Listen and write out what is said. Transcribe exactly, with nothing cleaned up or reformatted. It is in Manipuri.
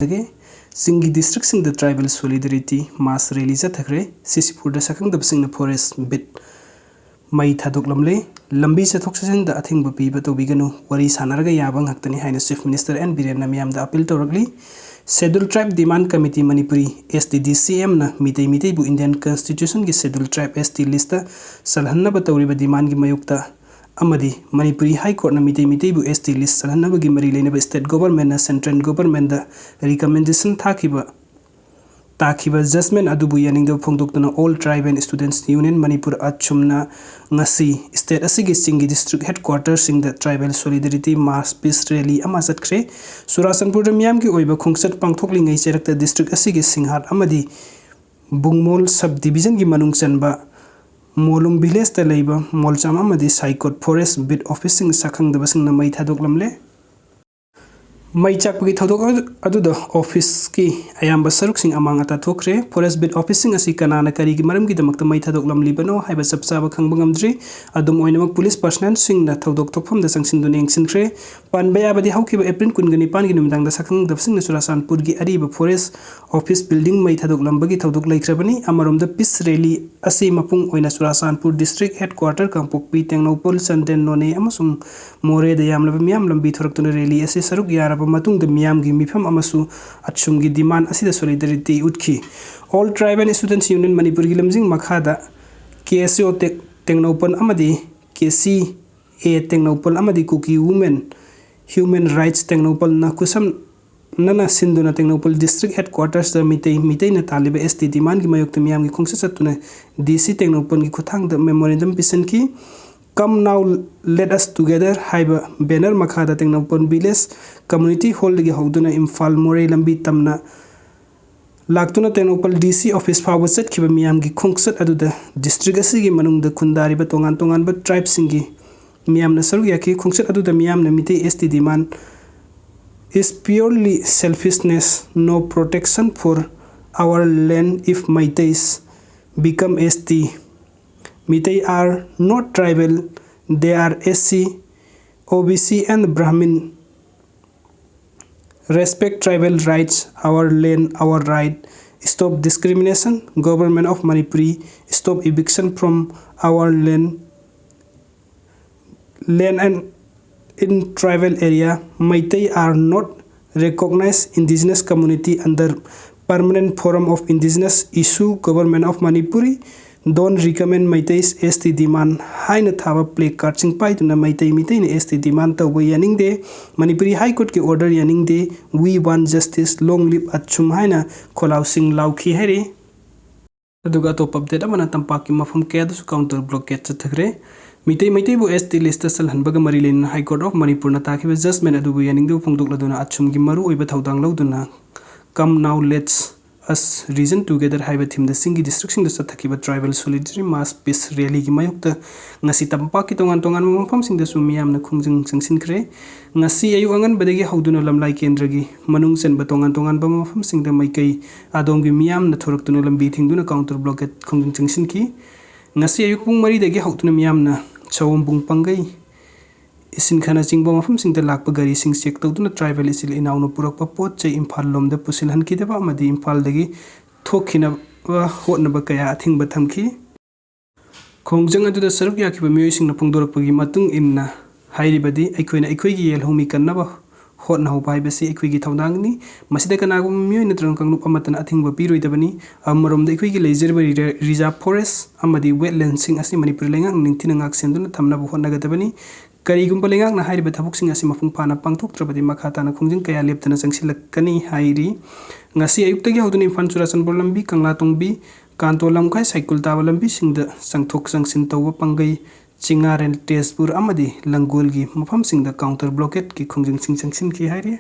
ꯆꯤꯡꯒꯤ ꯗꯤꯁꯇ꯭ꯔꯤꯛꯁꯤꯡꯗ ꯇ꯭ꯔꯥꯏꯕꯦꯜ ꯁꯣꯂꯤꯗꯔꯤꯇꯤ ꯃꯥꯁ ꯔꯦꯂꯤ ꯆꯠꯊꯈ꯭ꯔꯦ꯫ ꯁꯤꯁꯤꯄꯨꯔꯗ ꯁꯛꯈꯪꯗꯕꯁꯤꯡꯅ ꯐꯣꯔꯦꯁ ꯕꯤꯠ ꯃꯩ ꯊꯥꯗꯣꯛꯂꯝꯂꯦ꯫ ꯂꯝꯕꯤ ꯆꯠꯊꯣꯛ ꯆꯠꯁꯤꯟꯗ ꯑꯊꯤꯡꯕ ꯄꯤꯕ ꯇꯧꯕꯤꯒꯅꯨ, ꯋꯥꯔꯤ ꯁꯥꯟꯅꯔꯒ ꯌꯥꯕ ꯉꯥꯛꯇꯅꯤ ꯍꯥꯏꯅ ꯆꯤꯐ ꯃꯤꯅꯤꯁꯇꯔ ꯑꯦꯟ ꯕꯤꯔꯦꯟꯅ ꯃꯤꯌꯥꯝꯗ ꯑꯄꯤꯜ ꯇꯧꯔꯛꯂꯤ꯫ Schedule tribe demand committee Manipuri, S T D C M ꯅ ꯃꯤꯇꯩ ꯃꯤꯇꯩꯕꯨ ꯏꯟꯗꯤꯌꯟ ꯀꯟꯁꯇꯤꯇ꯭ꯌꯨꯁꯟꯒꯤ schedule tribe S T list ꯆꯜꯍꯟꯅꯕ ꯇꯧꯔꯤꯕ ꯗꯤꯃꯥꯟꯒꯤ ꯃꯥꯌꯣꯛꯇ ꯑꯃꯗꯤ ꯃꯅꯤꯄꯨꯔꯤ ꯍꯥꯏ ꯀꯣꯔꯠꯅ ꯃꯤꯇꯩ ꯃꯤꯇꯩꯕꯨ S T ꯂꯤꯁ ꯆꯜꯍꯟꯅꯕꯒꯤ ꯃꯔꯤ ꯂꯩꯅꯕ ꯁ꯭ꯇꯦꯠ ꯒꯣꯚꯔꯟꯃꯦꯟꯠꯅ ꯁꯦꯟꯇ꯭ꯔꯦꯜ ꯒꯣꯚꯔꯟꯃꯦꯟꯠꯗ ꯔꯤꯀꯃꯦꯟꯗꯦꯁꯟ ꯊꯥꯈꯤꯕ, ꯇꯥꯈꯤꯕ ꯖꯖꯃꯦꯟꯠ ꯑꯗꯨꯕꯨ ꯌꯥꯅꯤꯡꯗꯕ ꯐꯣꯡꯗꯣꯛꯇꯨꯅ All Tribal Students Union Manipur, ꯑꯆꯨꯝꯅ ꯉꯁꯤ ꯁ꯭ꯇꯦꯠ ꯑꯁꯤꯒꯤ ꯆꯤꯡꯒꯤ ꯗꯤꯁꯇ꯭ꯔꯤꯛ ꯍꯦꯗꯀ꯭ꯋꯥꯔꯇꯔꯁꯤꯡꯗ ꯇ꯭ꯔꯥꯏꯕꯦꯜ ꯁꯣꯂꯤꯗꯔꯤꯇꯤ ꯃꯥꯁ ꯄꯤꯁ ꯔꯦꯂꯤ ꯑꯃ ꯆꯠꯈ꯭ꯔꯦ꯫ ꯆꯨꯔꯥꯆꯥꯟꯄꯨꯔꯗ ꯃꯤꯌꯥꯝꯒꯤ ꯑꯣꯏꯕ ꯈꯣꯡꯆꯠ ꯄꯥꯡꯊꯣꯛꯂꯤꯉꯩ ꯆꯩꯔꯛꯇ ꯗꯤꯁꯇ꯭ꯔꯤꯛ ꯑꯁꯤꯒꯤ ꯁꯤꯡꯍꯥꯠ ꯑꯃꯗꯤ ꯕꯨꯡꯃꯣꯜ ꯁꯕ ꯗꯤꯕꯤꯖꯟꯒꯤ ꯃꯅꯨꯡ ꯆꯟꯕ ꯃꯣꯂꯨꯝ ꯚꯤꯂꯦꯖꯇ ꯂꯩꯕ ꯃꯣꯜꯆꯥꯝ ꯑꯃꯗꯤ ꯁꯥꯏꯀꯣꯠ ꯐꯣꯔꯦꯁ ꯕꯤꯠ ꯑꯣꯐꯤꯁꯁꯤꯡ ꯁꯛꯈꯪꯗꯕꯁꯤꯡꯅ ꯃꯩ ꯊꯥꯗꯣꯛꯂꯝꯂꯦ꯫ ꯃꯩ ꯆꯥꯛꯄꯒꯤ ꯊꯧꯗꯣꯛ ꯑꯗꯨ-, ꯑꯗꯨꯗ ꯑꯣꯐꯤꯁꯀꯤ ꯑꯌꯥꯝꯕ ꯁꯔꯨꯛꯁꯤꯡ ꯑꯃꯥꯡ ꯑꯇꯥ ꯊꯣꯛꯈ꯭ꯔꯦ꯫ ꯐꯣꯔꯦꯁ ꯕꯤꯠ ꯑꯣꯐꯤꯁꯁꯤꯡ ꯑꯁꯤ ꯀꯅꯥꯅ ꯀꯔꯤꯒꯤ ꯃꯔꯝꯒꯤꯗꯃꯛꯇ ꯃꯩ ꯊꯥꯗꯣꯛꯂꯝꯂꯤꯕꯅꯣ ꯍꯥꯏꯕ ꯆꯞ ꯆꯥꯕ ꯈꯪꯕ ꯉꯝꯗ꯭ꯔꯤ꯫ ꯑꯗꯨꯝ ꯑꯣꯏꯅꯃꯛ, ꯄꯨꯂꯤꯁ ꯄꯔꯁꯅꯦꯜꯁꯤꯡꯅ ꯊꯧꯗꯣꯛ ꯊꯣꯛꯐꯝꯗ ꯆꯪꯁꯤꯟꯗꯨꯅ ꯌꯦꯡꯁꯤꯟꯈ꯭ꯔꯦ꯫ ꯄꯟꯕ ꯌꯥꯕꯗꯤ, ꯍꯧꯈꯤꯕ ꯑꯦꯄ꯭ꯔꯤꯜ ꯀꯨꯟꯒ ꯅꯤꯄꯥꯟꯒꯤ ꯅꯨꯃꯤꯗꯥꯡꯗ ꯁꯛꯈꯪꯗꯕꯁꯤꯡꯅ ꯆꯨꯔꯥꯆꯥꯟꯄꯨꯔꯒꯤ ꯑꯔꯤꯕ ꯐꯣꯔꯦꯁ ꯑꯣꯐꯤꯁ ꯕꯤꯜꯗꯤꯡ ꯃꯩ ꯊꯥꯗꯣꯛꯂꯝꯕꯒꯤ ꯊꯧꯗꯣꯛ ꯂꯩꯈ꯭ꯔꯕꯅꯤ꯫ ꯑꯃꯔꯣꯝꯗ, ꯄꯤꯁ ꯔꯦꯂꯤ ꯑꯁꯤ ꯃꯄꯨꯡ ꯑꯣꯏꯅ ꯆꯨꯔꯥꯆꯥꯟꯄꯨꯔ ꯗꯤꯁꯇ꯭ꯔꯤꯛ ꯍꯦꯗꯀ꯭ꯋꯥꯔꯇꯔ, ꯀꯥꯡꯄꯣꯛꯄꯤ, ꯇꯦꯡꯅꯧꯄꯜ, ꯆꯥꯟꯗꯦꯜ, ꯅꯣꯅꯦ ꯑꯃꯁꯨꯡ ꯃꯣꯔꯦꯗ ꯌꯥꯝꯂꯕ ꯃꯤꯌꯥꯝ ꯂꯝꯕꯤ ꯊꯣꯔꯛꯇꯨꯅ ꯔꯦꯂꯤ ꯑꯁꯤ ꯁꯔꯨꯛ ꯌꯥꯔꯕ ꯃꯇꯨꯡꯗ ꯃꯤꯌꯥꯝꯒꯤ ꯃꯤꯐꯝ ꯑꯃꯁꯨ ꯑꯆꯨꯝꯒꯤ ꯗꯤꯃꯥꯟ ꯑꯁꯤꯗ ꯁꯣꯂꯤꯗꯔꯤꯇꯤ ꯎꯠꯈꯤ꯫ All Tribal Students Union ꯃꯅꯤꯄꯨꯔꯒꯤ ꯂꯝꯖꯤꯡ ꯃꯈꯥꯗ K S O ꯇꯦꯛ-, ꯇꯦꯡꯅꯧꯄꯜ ꯑꯃꯗꯤ K C A ꯇꯦꯡꯅꯧꯄꯜ ꯑꯃꯗꯤ ꯀꯨꯀꯤ ꯋꯨꯃꯦꯟ ꯍ꯭ꯌꯨꯃꯦꯟ ꯔꯥꯏꯠꯁ ꯇꯦꯡꯅꯧꯄꯜꯅ ꯈꯨꯠꯁꯝꯅꯅ ꯁꯤꯟꯗꯨꯅ ꯇꯦꯡꯅꯧꯄꯜ ꯗꯤꯁꯇ꯭ꯔꯤꯛ ꯍꯦꯗꯀ꯭ꯋꯥꯔꯇꯔꯁꯇ ꯃꯤꯇꯩ, ꯃꯤꯇꯩꯅ ꯇꯥꯜꯂꯤꯕ S T ꯗꯤꯃꯥꯟꯒꯤ ꯃꯥꯌꯣꯛꯇ ꯃꯤꯌꯥꯝꯒꯤ ꯈꯣꯡꯆꯠ ꯆꯠꯇꯨꯅ D C ꯇꯦꯡꯅꯧꯄꯜꯒꯤ ꯈꯨꯠꯊꯥꯡꯗ ꯃꯦꯃꯣꯔꯦꯟꯗꯝ ꯄꯤꯁꯤꯟꯈꯤ꯫ Come Now Let Us Together ꯍꯥꯏꯕ ꯕꯦꯅꯔ ꯃꯈꯥꯗ ꯇꯦꯡꯅꯧꯄꯜ ꯚꯤꯂꯦꯖ ꯀꯝꯃ꯭ꯌꯨꯅꯤꯇꯤ ꯍꯣꯜꯗꯒꯤ ꯍꯧꯗꯨꯅ ꯏꯝꯐꯥꯜ ꯃꯣꯔꯦ ꯂꯝꯕꯤ ꯇꯝꯅ ꯂꯥꯛꯇꯨꯅ ꯇꯦꯡꯅꯧꯄꯜ D C ꯑꯣꯐꯤꯁ ꯐꯥꯎꯕ ꯆꯠꯈꯤꯕ ꯃꯤꯌꯥꯝꯒꯤ ꯈꯣꯡꯆꯠ ꯑꯗꯨꯗ ꯗꯤꯁꯇ꯭ꯔꯤꯛ ꯑꯁꯤꯒꯤ ꯃꯅꯨꯡꯗ ꯈꯨꯟꯗꯥꯔꯤꯕ ꯇꯣꯉꯥꯟ ꯇꯣꯉꯥꯟꯕ ꯇ꯭ꯔꯥꯏꯕꯁꯤꯡꯒꯤ ꯃꯤꯌꯥꯝꯅ ꯁꯔꯨꯛ ꯌꯥꯈꯤ꯫ ꯈꯣꯡꯆꯠ ꯑꯗꯨꯗ ꯃꯤꯌꯥꯝꯅ Meitei S T demand is purely selfishness, no protection for our land if Meiteis become S T. Meitei are not tribal, they are S C, O B C and Brahmin. Respect tribal rights, our land, our right. Stop discrimination. Government of Manipuri, stop eviction from our land, land and in tribal area. Meitei are not recognized indigenous community under permanent forum of indigenous issue. Government of Manipuri don't recommend Meitei's S T demand ꯍꯥꯏꯅ ꯊꯥꯕ placard ꯁꯤꯡ ꯄꯥꯏꯗꯨꯅ ꯃꯩꯇꯩ ꯃꯤꯇꯩꯅ S T demand ꯇꯧꯕ ꯌꯥꯅꯤꯡꯗꯦ꯫ ꯃꯅꯤꯄꯨꯔꯤ High Court ꯀꯤ order ꯌꯥꯅꯤꯡꯗꯦ꯫ We want justice, long live Achum ꯍꯥꯏꯅ ꯈꯣꯜꯂꯥꯎꯁꯤꯡ ꯂꯥꯎꯈꯤ ꯍꯥꯏꯔꯤ꯫ ꯑꯗꯨꯒ ꯑꯇꯣꯞꯄ update ꯑꯃꯅ ꯇꯝꯄꯥꯛꯀꯤ ꯃꯐꯝ ꯀꯌꯥꯗꯁꯨ counter blockade ꯆꯠꯊꯈ꯭ꯔꯦ꯫ Meitei ꯃꯩꯇꯩꯕꯨ S T list ꯇ ꯆꯜꯍꯟꯕꯒ ꯃꯔꯤ ꯂꯩꯅꯅ High Court of ꯃꯅꯤꯄꯨꯔꯅ ꯇꯥꯈꯤꯕ judgment ꯑꯗꯨꯕꯨ ꯌꯥꯅꯤꯡꯗꯕ ꯐꯣꯡꯗꯣꯛꯂꯗꯨꯅ ꯑꯆꯨꯝꯒꯤ ꯃꯔꯨ ꯑꯣꯏꯕ ꯊꯧꯗꯥꯡ ꯂꯧꯗꯨꯅ Come Now Let's Us Reason Together ꯍꯥꯏꯕ theme ꯗ ꯆꯤꯡꯒꯤ district ꯁꯤꯡꯗ ꯆꯠꯊꯈꯤꯕ tribal solidarity mass peace rally ꯒꯤ ꯃꯥꯌꯣꯛꯇ ꯉꯁꯤ ꯇꯝꯄꯥꯛꯀꯤ ꯇꯣꯉꯥꯟ ꯇꯣꯉꯥꯟꯕ ꯃꯐꯝꯁꯤꯡꯗꯁꯨ ꯃꯤꯌꯥꯝꯅ ꯈꯣꯡꯖꯪ ꯆꯪꯁꯤꯟꯈ꯭ꯔꯦ꯫ ꯉꯁꯤ ꯑꯌꯨꯛ ꯑꯉꯟꯕꯗꯒꯤ ꯍꯧꯗꯨꯅ ꯂꯝꯂꯥꯏ ꯀꯦꯟꯗ꯭ꯔꯒꯤ ꯃꯅꯨꯡ ꯆꯟꯕ ꯇꯣꯉꯥꯟ ꯇꯣꯉꯥꯟꯕ ꯃꯐꯝꯁꯤꯡꯗ ꯃꯥꯏꯀꯩ ꯑꯗꯣꯝꯒꯤ ꯃꯤꯌꯥꯝꯅ ꯊꯣꯔꯛꯇꯨꯅ ꯂꯝꯕꯤ ꯊꯤꯡꯗꯨꯅ counter blockade ꯈꯣꯡꯖꯪ ꯆꯪꯁꯤꯟꯈꯤ꯫ ꯉꯁꯤ ꯑꯌꯨꯛ ꯄꯨꯡ ꯃꯔꯤꯗꯒꯤ ꯍꯧꯗꯨꯅ ꯃꯤꯌꯥꯝꯅ ꯁꯑꯣꯝꯕꯨꯡ ꯄꯥꯡꯒꯩ, ꯏꯁꯤꯟꯈꯅꯆꯤꯡꯕ ꯃꯐꯝꯁꯤꯡꯗ ꯂꯥꯛꯄ ꯒꯥꯔꯤꯁꯤꯡ check ꯇꯧꯗꯨꯅ tribal ꯏꯆꯤꯜ ꯏꯅꯥꯎꯅ ꯄꯨꯔꯛꯄ ꯄꯣꯠ ꯆꯩ ꯏꯝꯐꯥꯜ ꯂꯣꯝꯗ ꯄꯨꯁꯤꯜꯍꯟꯈꯤꯗꯕ ꯑꯃꯗꯤ ꯏꯝꯐꯥꯜꯗꯒꯤ ꯊꯣꯛꯈꯤꯅꯕ ꯍꯣꯠꯅꯕ ꯀꯌꯥ ꯑꯊꯤꯡꯕ ꯊꯝꯈꯤ꯫ ꯈꯣꯡꯖꯪ ꯑꯗꯨꯗ ꯁꯔꯨꯛ ꯌꯥꯈꯤꯕ ꯃꯤꯑꯣꯏꯁꯤꯡꯅ ꯐꯣꯡꯗꯣꯔꯛꯄꯒꯤ ꯃꯇꯨꯡ ꯏꯟꯅ ꯍꯥꯏꯔꯤꯕꯗꯤ ꯑꯩꯈꯣꯏꯅ ꯑꯩꯈꯣꯏꯒꯤ ꯌꯦꯜꯍꯧꯃꯤ ꯀꯟꯅꯕ ꯍꯣꯠꯅꯍꯧꯕ ꯍꯥꯏꯕꯁꯤ ꯑꯩꯈꯣꯏꯒꯤ ꯊꯧꯗꯥꯡꯅꯤ꯫ ꯃꯁꯤꯗ ꯀꯅꯥꯒꯨꯝꯕ ꯃꯤꯑꯣꯏ ꯅꯠꯇ꯭ꯔꯒ ꯀꯥꯡꯂꯨꯞ ꯑꯃꯠꯇꯅ ꯑꯊꯤꯡꯕ ꯄꯤꯔꯣꯏꯗꯕꯅꯤ꯫ ꯑꯃꯔꯣꯝꯗ ꯑꯩꯈꯣꯏꯒꯤ ꯂꯩꯖꯔꯤꯕ ꯔꯤ-, reserve forest ꯑꯃꯗꯤ wetland ꯁꯤꯡ ꯑꯁꯤ ꯃꯅꯤꯄꯨꯔ ꯂꯩꯉꯥꯛꯅ ꯅꯤꯡꯊꯤꯅ ꯉꯥꯛ ꯁꯦꯟꯗꯨꯅ ꯊꯝꯅꯕ ꯍꯣꯠꯅꯒꯗꯕꯅꯤ꯫ ꯀꯔꯤꯒꯨꯝꯕ ꯂꯩꯉꯥꯛꯅ ꯍꯥꯏꯔꯤꯕ ꯊꯕꯛꯁꯤꯡ ꯑꯁꯤ ꯃꯄꯨꯡ ꯐꯥꯅ ꯄꯥꯡꯊꯣꯛꯇ꯭ꯔꯕꯗꯤ ꯃꯈꯥ ꯇꯥꯅ ꯈꯣꯡꯖꯪ ꯀꯌꯥ ꯂꯦꯞꯇꯅ ꯆꯪꯁꯤꯜꯂꯛꯀꯅꯤ ꯍꯥꯏꯔꯤ꯫ ꯉꯁꯤ ꯑꯌꯨꯛꯇꯒꯤ ꯍꯧꯗꯨꯅ ꯏꯝꯐꯥꯜ ꯆꯨꯔꯥꯆꯥꯟꯄꯨꯔ ꯂꯝꯕꯤ, ꯀꯪꯂꯥ ꯇꯣꯡꯕꯤ, ꯀꯥꯟꯇꯣ ꯂꯝꯈꯥꯏ ꯁꯥꯏꯀꯨꯜ ꯇꯥꯕ ꯂꯝꯕꯤꯁꯤꯡꯗ ꯆꯪꯊꯣꯛ ꯆꯪꯁꯤꯟ ꯇꯧꯕ ꯄꯥꯡꯒꯩ, ꯆꯤꯉꯥꯔꯦꯜ, ꯇꯦꯖꯄꯨꯔ ꯑꯃꯗꯤ ꯂꯪꯒꯣꯜꯒꯤ ꯃꯐꯝꯁꯤꯡꯗ counter blockade ꯀꯤ ꯈꯣꯡꯖꯪꯁꯤꯡ ꯆꯪꯁꯤꯟꯈꯤ ꯍꯥꯏꯔꯤ꯫